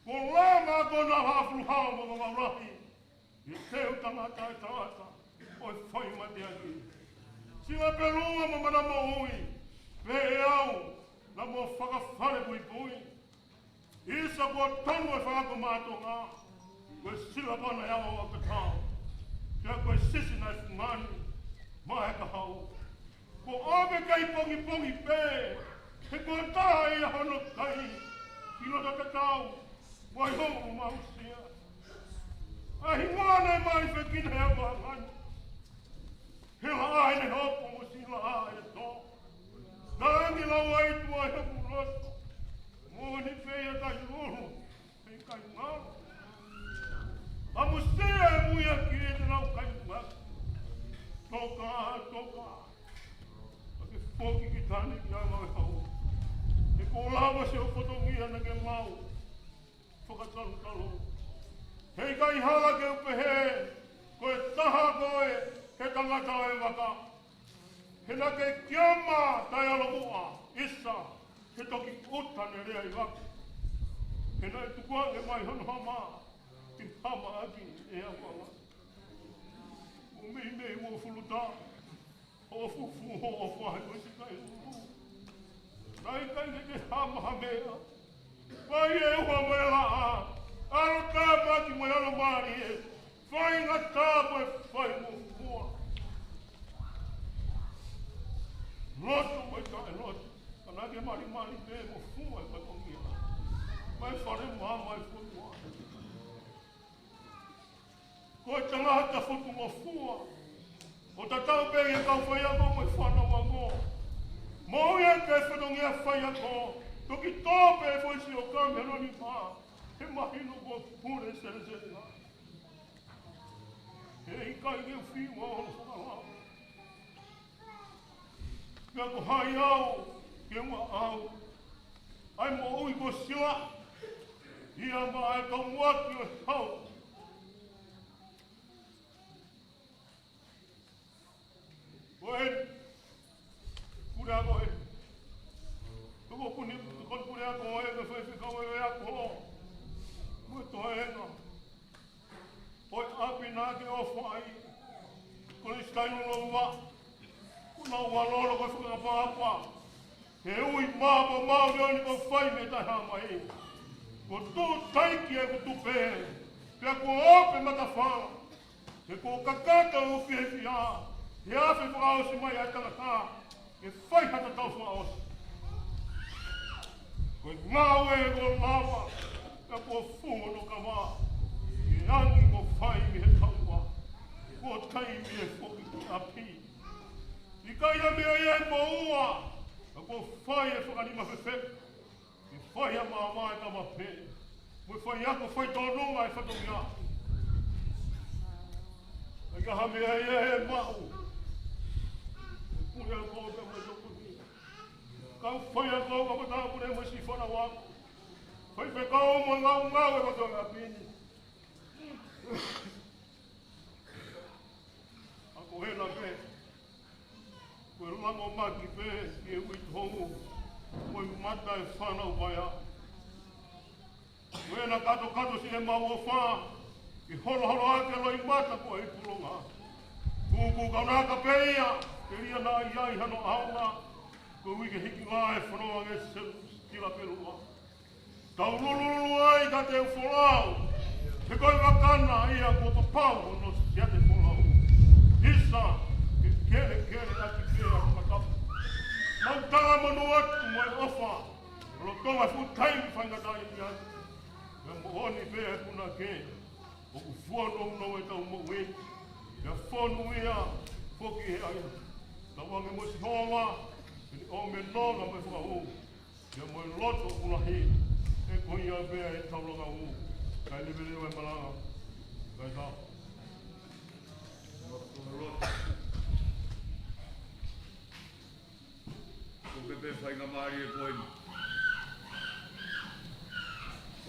Kuo lama ko na hafulu hau mo Vavaʻu Lahi. ʻI he teu tangata e tangata ʻo e fai mateaki. Sila Pelua mo Mana Moʻui, pehē au, na mo Fakafale Puipui. ʻIsa kuo tonu e fanga ko Matonga, ko e Sila Pana e Awa ʻo Katau. Pea ko e sisi naʻe fungani, maʻa e kahaʻu. Kuo ʻomi kai pongipongi pē, he kuo taha ia hono kai, ki loto tatau, ʻa e hoʻo mausia. ʻA e hingoa naʻe mai fekina he ʻaho ni. He laʻā ʻene hopo mo siʻi laʻā ʻene tō. Tangi lau ai tuʻa he hoku loto. Moʻoni pē ia kai lulu. He kai ngalo. ʻAmusia e mui ʻa ki he te nau kai ngalo. Toka, toka. ʻA ke foki ki tani ki anga e hau. He kuo lava siʻo fatongia naʻa ke mau fakatalotalo. He ʻikai hala ke u pehē, ko e taha koe, he tangata ʻo e vaka. He naʻa ke kiama taʻeʻalomuʻa, ʻisa, he toki ʻuta ne lea ʻi vaka. He naʻe tukuange mai hono hama, ʻi hama ʻaki e ʻaupanga. ʻO meimei ʻo fuluta, ʻo fufu, ʻo fahe, ʻo sikai ulu. Naʻe ʻikai ke ke hama ha meʻa. Fai e ua mo e laʻā. ʻAlu tāmaki mo e ʻalu mālie. Fai ngata mo e fai mo fua. Lotu mo e taʻelotu. Ka naʻa ke malimali pē mo fua e fatongia. Mai fale mama e fonua. Ko e tangata futu ngofua. ʻO tatau pē ia kau faiako mo e fānau ango. Mo ia ke fatongia faiako. Toki tō pē foʻi siʻi ʻo kami ʻa loni mā. He mahino kuo pule selesele la. He ʻikai ke u fiu ʻa hono fakalau. Pea ko hai au, ke ua au. ʻAi moʻui ko Sila. Ia maʻa e kau muaki ʻo e hau. Ko e, pule ako e. Toko puni, toko pule ako e, ko e faifekau e ako. Mo e toenga. ʻO e ʻapi naʻa ke ʻofa ai, ko e sitailo lou ua, ko nau ua lolo ko e fakapapa, he ui mapa mau leoni ko fai me taha mai, ko tu taiki e ko tu pē, pea ko ope matafala, he ko kakata o fiefia, he afe fakaosi mai a tangata, ke fai ha tatau fakaʻosi. Ko e ngāue ko lava, ka kuo fuhu no kama, ke angi mo fai mei he taua, kuo taimi e foki ki ʻapi. ʻIkai ha meʻa ia ʻe moua, ka kuo fai e fakanima fefeka, ke fai ha maama e kama pē. Mo e faiako faitōnunga e fatongia. ʻIkai ha meʻa ia ʻe maʻu. Pule ako pē mo e tokoni. Kau faiako ka mata pule mo e siʻi fānau ako. Faifekau mo e ngaungaue ko e tonga pini. Ako hela pē. Ko e lango maki pē, ke ui hou. Ko e mata e fānau paea. Ko ena katokato siʻemau ʻofa, ke holoholo ake loʻimata ko e pulonga. Kuku kaunaka pē ia, ke lia na ai ai hano aonga, ko e uike hiki la e fono ange se Sila Pelua. Tau lulululu ai ka te u folau, he ko e vakana ia kuo papau hono siate folau. ʻIsa, ke kelekele ʻaki pē ʻa matapu. Mau tala manu atu mo e ʻofa, Lolotonga fuʻu taimi faingataʻa ia. Ka moʻoni pē ʻa e punake, ʻoku fuonounou e tau moʻui. Pea fonu ia foki he ʻaiʻa. Tauange mo Sihova, ʻene ʻomi e nonga mo e fakaʻuʻu, pea mo e loto ʻoku lahi, he ko ia pē ʻa e taulanga ʻoʻou, kae leveleva e malanga, kae tau. Ko e pē faingamālie ko eni.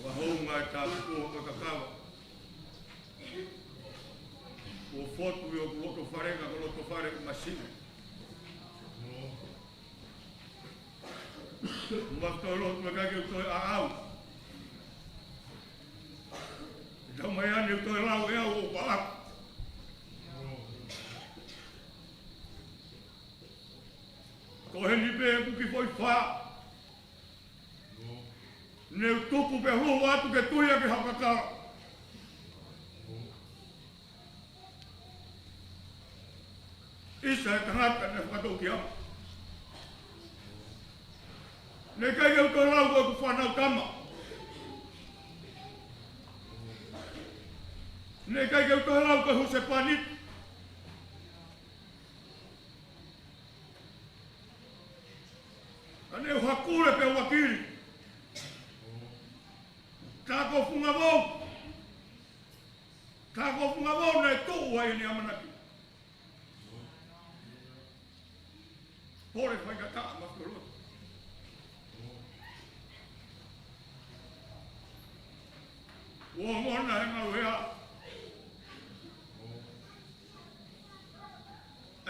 Fakahounga e tāpuaki ʻo e kakava. Kuo fotu ʻi hoku loto fale, ka ko e loto fale ʻoku masiva. Mafutolo, ʻoku ʻikai ke u toe ʻaʻau. Tau mai ane u toe lau ʻe au ʻo paʻaku. Ko heni pē ʻeku kiʻi foʻi fā. Ne u tupu pea hū atu ke tui ʻaki haʻaku kakala. ʻIsa e tangata naʻe fakatōkiʻa au. Ne ʻikai ke u toe lau ko ʻeku fānau tama. Ne ʻikai ke u toe lau ko e husepāniti. Ka ne u hakule pē ʻo vakili. Tā ko e fungavou. Tā ko e fungavou naʻe tuʻu ai ʻene ʻamanaki. Pole faingataʻa mafutolo. Kuo ongona he ngāue ʻa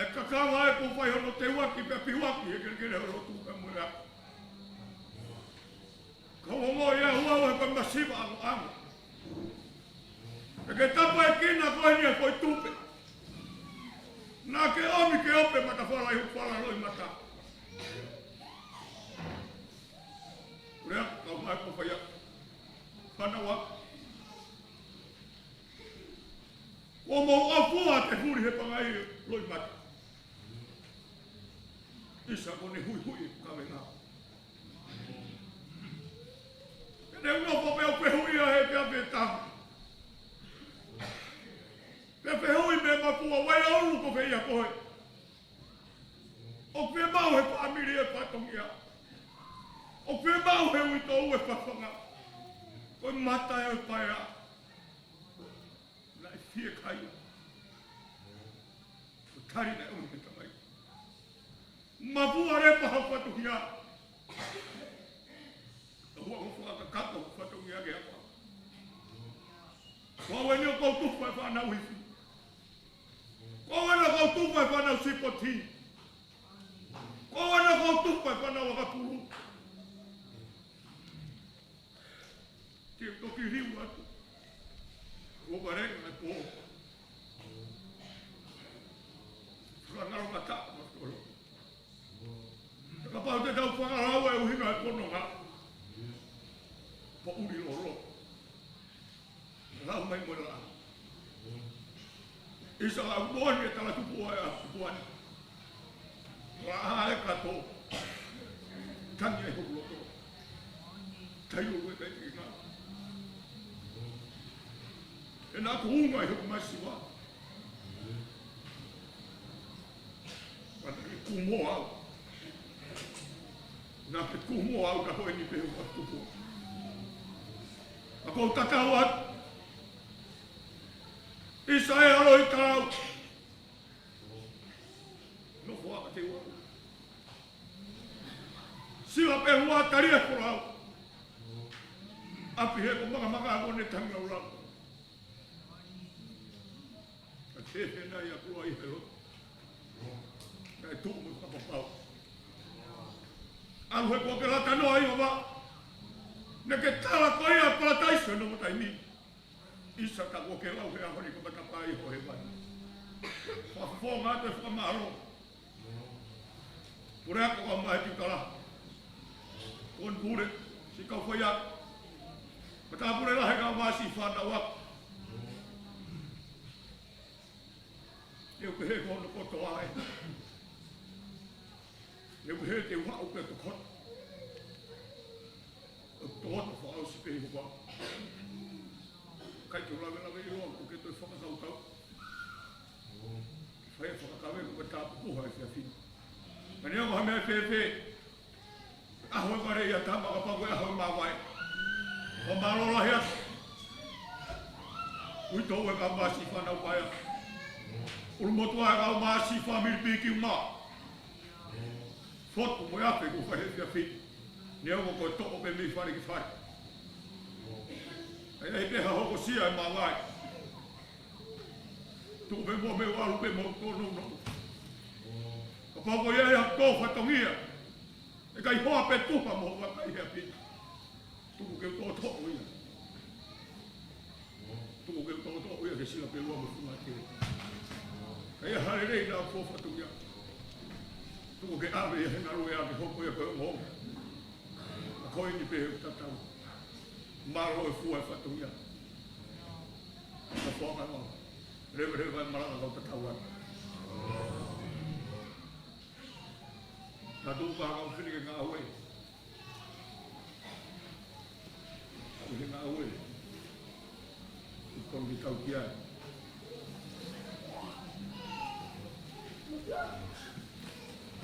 e kakava ʻoku fai hono teuaki pea piuaki he kelekele ʻo e lotu pea mo e ʻaho. Ka ʻoku ongo ia ʻoku ʻi ai e masiva ʻaonga. ʻE ke tapaekina ko eni e foʻi tupe. Naʻa ke ʻomi ke ope matafalala ʻi hoku fala loʻimata. Lea, kau mai ko faia. Fānau ā. Kuo mou ʻafua ʻa e fuli he pangai loʻimata. ʻIsa ko ʻene huihui e kavenga. Pea ne u nofo pē ʻo fehuʻia he pea pē taha. Pea fehuʻi mei he mapua, Vaiaulu, ko fē ia koe? ʻOku fiemaʻu he fāmili e fatongia. ʻOku fiemaʻu he uitou e fafanga. Ko e mata ʻo e paea. Naʻe fiekaia. Ko e tali naʻe ʻomi mei he Tamai. Mapua lepa haʻaku fatongia. Ka ʻoku ou fakakakato haʻaku fatongia ke apa. Ko au eni ʻoku ou tufa e fānau ifi. Ko au eni ʻoku ou tufa e fānau sipoti. Ko au eni ʻoku ou tufa e fānau ʻakapulu. Te u toki liu atu. Kuo valenga e pō. Fakangalongataʻa mafutolo. Kapau te tau fakalaua e ʻuhinga e pononga. Poʻuli lolo. Lau mai mo e laʻā. ʻIsa ʻoku moʻoni e talatupuʻa ʻa e ʻaho tupu ni. Laʻā e kato. Tangi e hoku loto. Tailo e kai kina. ʻE naʻa ku unga ʻi hoku masiva. Naʻa ke kumo au. Naʻa ke kumo au ka ko eni pē hoku tupu. ʻA ko u tatau atu. ʻIsa e ʻalo ʻi talau. Nofo ʻa te ua. Sila pē hua tali e folau. ʻApi he ko makamaka ko ne tangi au lau. Ka te he nai a kua ʻi he lo. Ka e tuʻu mo kapapau. ʻAlu he ko ke lata noa ʻi ova. Ne ke tala ko ia palataiso no mo taimi. ʻIsa ka ko ke lau he ʻaho ni ko matapā ʻi ho he vai. Fakafofonga atu e fakamālō. Pule ako ka mai ki kala. Kon pule, si kau fai ako. Matāpule lahi ka mai si fānau ako. Te u pehē ko hono kotoa ē. Te u pehē te u haʻu pē tokoto. ʻO tokoto fakaʻosi pē ʻi hoku ako. ʻIkai ke u lavelave ʻiloa ʻoku ke toe fakakaukau. Fai e fakakaveinga ko e tāpupuha he efiafi ni. Ka neongo ha meʻa fēfē, ʻaho e vale ia tama, kapau ko e ʻaho e māvae, ʻoku mālōlō lahi atu. Uitou e kau Māsi fānau paea. ʻUlumotuʻa e kau Māsi fāmili piki uma. Fotu mo e afe kuo fai he efiafi ni. Neongo ko e toʻo pē mei fale ki fale, ʻe ʻi ai pē ha hokosia e māvae. Tuku pē muʻa mei ʻalu pē mo tōnounou. Kapau ko ia ia ko e fatongia, ʻe ʻikai hoa pē tuha mo vakai he ʻapi. Tuku ke u toʻotoʻo ia. Tuku ke u toʻotoʻo ia ke sila pē lua mo funga ke. Ka ia ha lelei naʻa ko e fatongia, tuku ke ʻave ia he ngaluʻea ke hoko ia ko e ongoongo. Ka ko eni pē ʻoku tatau. Mālō e fua e fatongia. Ka fua mai mau. Leveleva e malanga kau tatau atu. Ka tuku ka kau fili ke ngāue. Kau fili ngāue. Ko e tau ki ai.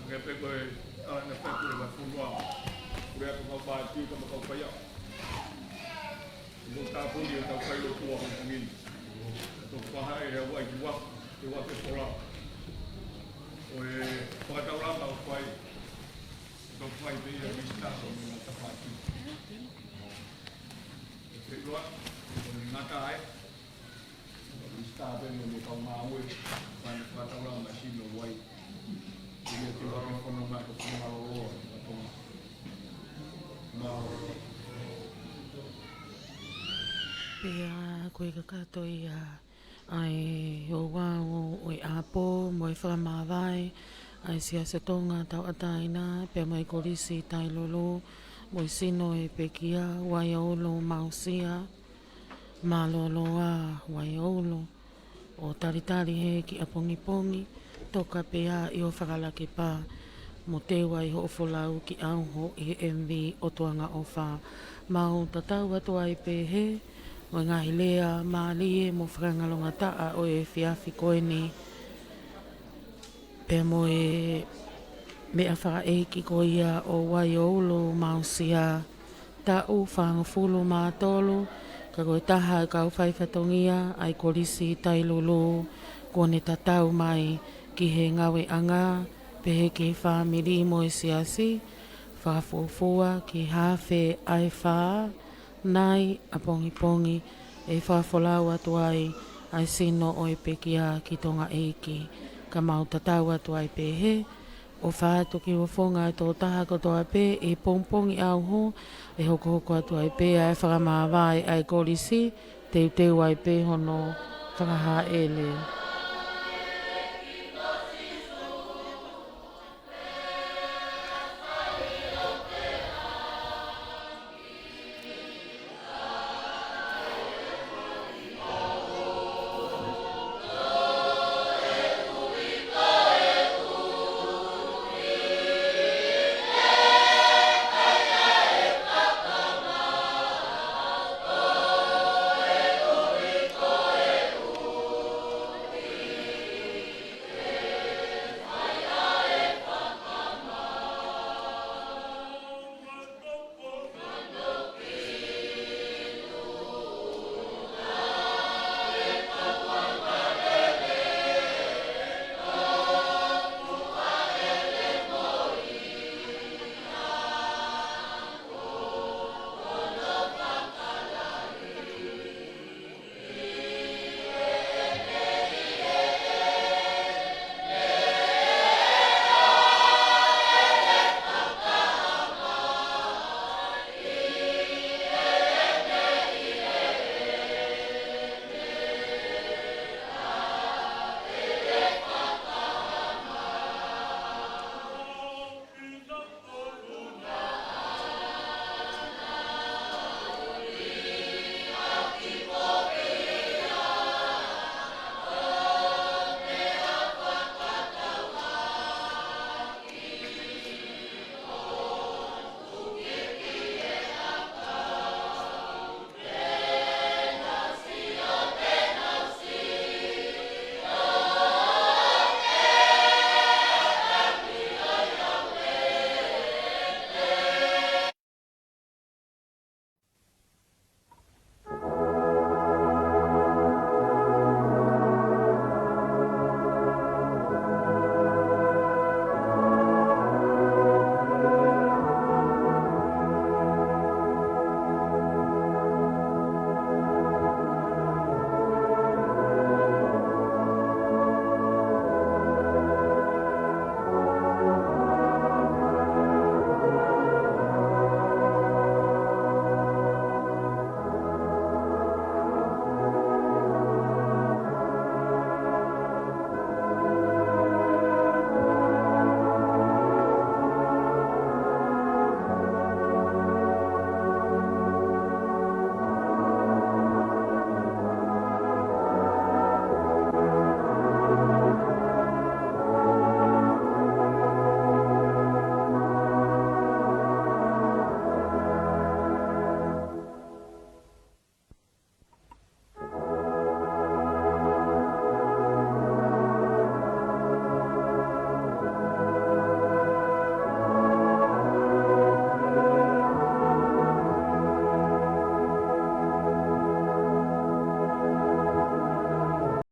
Ange pē ko e, ʻa, ange pē ko e vai fonua. Ko e ʻa e kau pāti, kau kau paea. Ko e tāpuni e tau kai lotu ʻa Hong Kong ni. Tau paha e Hawaii ki Waka, e Waka e pola. Ko e fakataulanga ʻoku fai. Tau fai pē ia visita ko e ngata pāti. E feʻiloa, ko e ngata ai. Visita pē mo e kau ngāue, fai fakataulanga mai sino wai. Ia te vake fono mai ko e mālōlō, mālōlō. Pea ko e kakato ia ʻa e ouau ʻo e ʻapo mo e fakamāvae ʻa e Siasi Tonga Tauʻatāina, pea mo e Kolisi Tailulu, mo e sino ʻo e pekia, Waioulu Mausia, mālōlō ā Waioulu, ʻo talitali hē ki ʻapongipongi, toka pē ā ʻi ho fakalakepa, mo teu ai hoʻo folau ki ʻauho ʻi he M V ʻOtua Ngaʻofa. Mau tatau atu ai pē hē, mo e ngaahi lea mālie mo fakangalongataʻa ʻo e efiafi ko eni. Pea mo e meʻa fakaʻeiki ko ia ʻo Waioulu Mausia, taʻu fāngofulu mā tolu, ka ko e taha e kau faifatongia ʻa e Kolisi Tailulu, kuo ne tatau mai ki he ngāueʻanga, pehē ki he fāmili mo e siasi, fakafuofua ki he afe ʻa e fā, nai ʻapongipongi ʻe fakafolau atu ai ʻa e sino ʻo e pekia ki Tonga ʻEiki. Ka mau tatau atu ai pē hē, ʻofa atu ki ho fofonga ʻa e tokotaha kotoa pē ʻi he pongipongi ʻauho, ʻe hokohoko atu ai pē ʻa e fakamāvae ʻa e kolisi, teuteu ai pē hono fakahāʻele.